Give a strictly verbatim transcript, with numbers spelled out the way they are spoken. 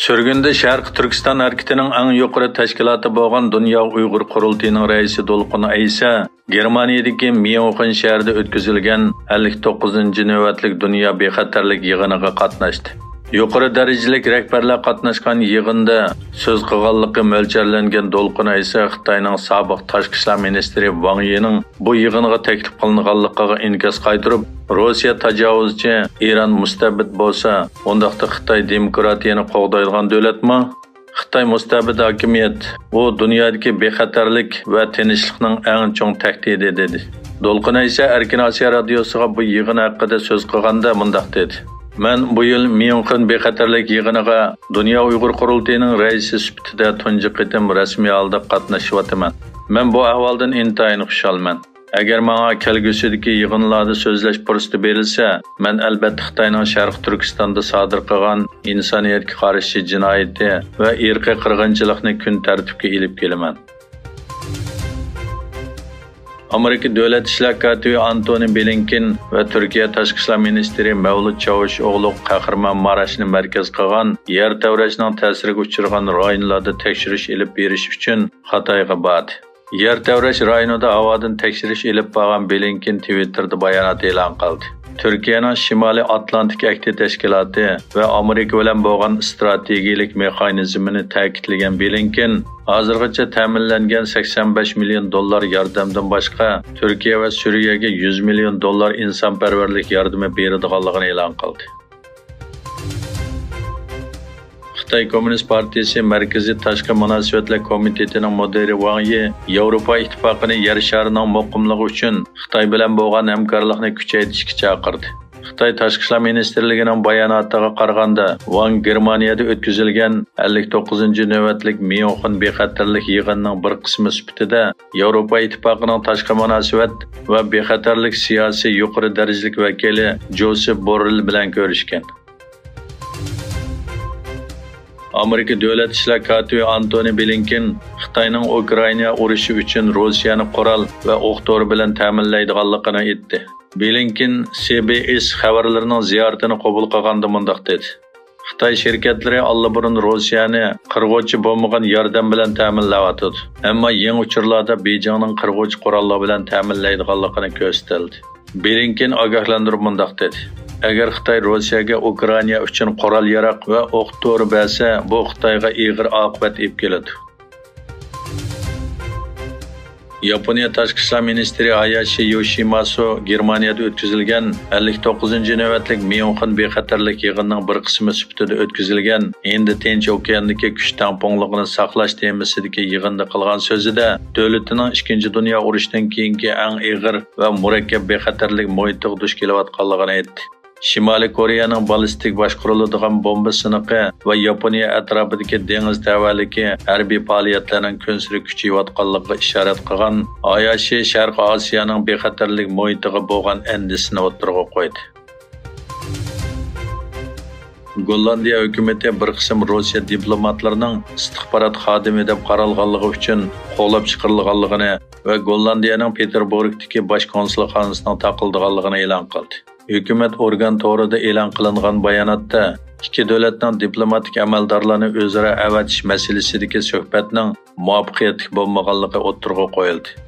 سۈرگۈندە شەرقىي تۈركىستان ھەرىكىتىنىڭ ئەڭ يۇقىرى تەشكىلاتى بولغان دۇنيا ئۇيغۇر قۇرۇلتىيىنىڭ رەئىسى دولقۇن ئەيسا گېرمانىيەدىكى ميۇنخېن شەھىرىدە ئۆتكۈزۈلگەن ئەللىك توققۇزىنچى نۆۋەتلىك دۇنيا بىخەتەرلىك يىغىنىغا قاتناشتى. يۇقىرى دەرىجىلىك رەھبەرلەر قاتناشقان يىغىندا سۆز قىلغانلىقى مۆلچەرلەنگەن دولقۇن ئەيسا خىتاينىڭ سابىق تاشقى ئىشلار مىنىستىرى ۋاڭ يىنىڭ بۇ يىغىنغا تەكلىپ قىلىنغانلىقىغا ئىنكاس قايتۇرۇپ، روسىيە تاجاۋۇزچى، ئىران مۇستەبىت بولسا، ئۇنداقتا خىتاي دېموكراتىيەنى قوغدايدىغان دۆلەتمۇ؟ خىتاي مۇستەبىت ھاكىمىيەت، ئۇ دۇنيادىكى بىخەتەرلىك ۋە تىنچلىقنىڭ ئەڭ چوڭ تەھدىتى، دېدى. دولقۇن ئەيسا ئەركىن ئاسىيا رادىيوسىغا بۇ يىغىن ھەققىدە سۆز قىلغاندا مۇنداق دېدى: مەن بۇ يىل ميۇنخېن بىخەتەرلىك يىغىنىغا دۇنيا ئۇيغۇر قۇرۇلتىيىنىڭ رەئىسى سۈپىتىدە تۇنجى قېتىم رەسمىي ھالدا قاتنىشىۋاتىمەن. مەن بۇ ئەھۋالدىن ئىنتايىن خۇشالمەن. ئەگەر ماڭا كەلگۈسىدىكى يىغىنلاردا سۆزلەش پۇرسىتى بېرىلسە، مەن ئەلبەتتە خىتاينىڭ شەرقىي تۈركىستاندا سادىر قىلغان ئىنسانىيەتكە قارشى جىنايىتى ۋە ئىرقىي قىرغىنچىلىقنى كۈن تەرتىپكە ئېلىپ كېلىمەن. ئامېرىكا دۆلەت ئىشلار كاتىپى ئانتونى بلىنكېن ۋە تۈركىيە تاشقى ئىشلار مىنىستىرى مەۋلۇت چاۋۇشئوغلۇ قەھرىمانماراشنى مەركەز قىلغان يەر تەۋرەشنىڭ تەسىرىگە ئۇچرىغان رايونلاردا تەكشۈرۈش ئېلىپ بېرىش ئۈچۈن خىتايغا باردى. يەر تەۋرەش رايونىدا ھاۋادىن تەكشۈرۈش ئېلىپ بارغان بلىنكېن تىۋىتتېردا بايانات ئېلان قىلدى. تۈركىيەنىڭ شىمالىي ئاتلانتىك ئەھدى تەشكىلاتى ۋە ئامېرىكا بىلەن بولغان ئىستراتېگىيەلىك مېخانىزمىنى تەكىتلىگەن بلىنكېن، ھازىرغىچە تەمىنلەنگەن سەكسەن بەش مىليون دوللار ياردەمدىن باشقا، تۈركىيە ۋە سۈرىيەگە يۈز مىليون دوللار ئىنسانپەرۋەرلىك ياردىمى بېرىدىغانلىقىنى ئېلان قىلدى. خىتاي كوممۇنىست پارتىيىسى مەركىزىي تاشقى مۇناسىۋەتلەر كومىتېتىنىڭ مۇدىرى ۋاڭ يى ياۋروپا ئىتتىپاقىنى يەر شارىنىڭ مۇقىملىقى ئۈچۈن خىتاي بىلەن بولغان ھەمكارلىقنى كۈچەيتىشكە چاقىردى. خىتاي تاشقى ئىشلار مىنىستىرلىكىنىڭ باياناتىغا قارىغاندا، ۋاڭ گېرمانىيەدە ئۆتكۈزۈلگەن ئەللىك توققۇزىنچى نۆۋەتلىك ميۇنخېن بىخەتەرلىك يىغىنىنىڭ بىر قىسمى سۈپىتىدە ياۋروپا ئىتتىپاقىنىڭ تاشقى مۇناسىۋەت ۋە بىخەتەرلىك سىياسىي يۇقىرى دەرىجىلىك ۋەكىلى جوسېپ بوررېل بىلەن كۆرۈشكەن. ئامېرىكا دۆلەت ئىشلار كاتىپى ئانتونى بلىنكېن خىتاينىڭ ئۇكرائىنا ئۇرۇشى ئۈچۈن روسىيەنى قورال ۋە ئوق دورا بىلەن تەمىنلەيدىغانلىقىنى ئېيتتى. بلىنكېن سى بى ئېس خەۋەرلىرىنىڭ زىيارىتىنى قوبۇل قىلغاندا مۇنداق دېدى: خىتاي شىركەتلىرى ئاللىبۇرۇن روسىيەنى قىرغۇچى بولمىغان ياردەم بىلەن تەمىنلەۋاتىدۇ، ئەمما يېڭى ئۇچۇرلاردا بېيجىڭنىڭ قىرغۇچى قوراللار بىلەن تەمىنلەيدىغانلىقىنى كۆرسىتىلدى. بلىنكېن ئاگاھلاندۇرۇپ مۇنداق دېدى: ئەگەر خىتاي روسىيەگە ئۇكرائىنا ئۈچۈن قورال-ياراغ ۋە ئوق دورا بەرسە، بۇ خىتايغا ئېغىر ئاقىۋەت ئېلىپ كېلىدۇ. ياپونىيە تاشقى ئىشلار مىنىستىرى ھاياشى يوشىماسۇ گېرمانىيەدە ئۆتكۈزۈلگەن ئەللىك توققۇزىنچى نۆۋەتلىك ميۇنخېن بىخەتەرلىك يىغىنىنىڭ بىر قىسمى سۈپىتىدە ئۆتكۈزۈلگەن ھىندى تىنچ ئوكياندىكى كۈچ تەڭپۇڭلۇقىنى ساقلاش تېمىسىدىكى يىغىندا قىلغان سۆزىدە، دۆلىتىنىڭ ئىككىنچى دۇنيا ئۇرۇشىدىن كېيىنكى ئەڭ ئېغىر ۋە مۇرەككەپ بىخەتەرلىك مۇھىتىغا دۇچ كېلىۋاتقانلىقىنى ئېيتتى. شىمالىي كورېيەنىڭ بالىستىك باشقۇرۇلىدىغان بومبا سىنىقى ۋە ياپونىيە ئەتراپىدىكى دېڭىز تەۋەلىكى ھەربىي پائالىيەتلەرنىڭ كۈنسېرى كۈچىيىۋاتقانلىقىغا ئىشارەت قىلغان ھاياشى شەرقىي ئاسىيانىڭ بىخەتەرلىك مۇھىتىغا بولغان ئەندىشىسىنى ئوتتۇرىغا قويدى. گوللاندىيە ھۆكۈمىتى بىر قىسىم روسىيە دىپلوماتلىرىنىڭ ئىستىخبارات خادىمى دەپ قارالغانلىقى ئۈچۈن قوغلاپ چىقىرىلغانلىقىنى ۋە گوللاندىيەنىڭ پېتېربۇرگتىكى باش كونسۇلخانىسىنىڭ تاقىلىدىغانلىقىنى ئېلان قىلدى. ھۆكۈمەت ئورگان تورىدا ئېلان قىلىنغان باياناتتا ئىككى دۆلەتنىڭ دىپلوماتىك ئەمەلدارلارنى ئۆزئارا ئەۋەتىش مەسىلىسىدىكى سۆھبەتنىڭ مۇۋەپپەقىيەتلىك بولمىغانلىقى ئوتتۇرىغا قويۇلدى.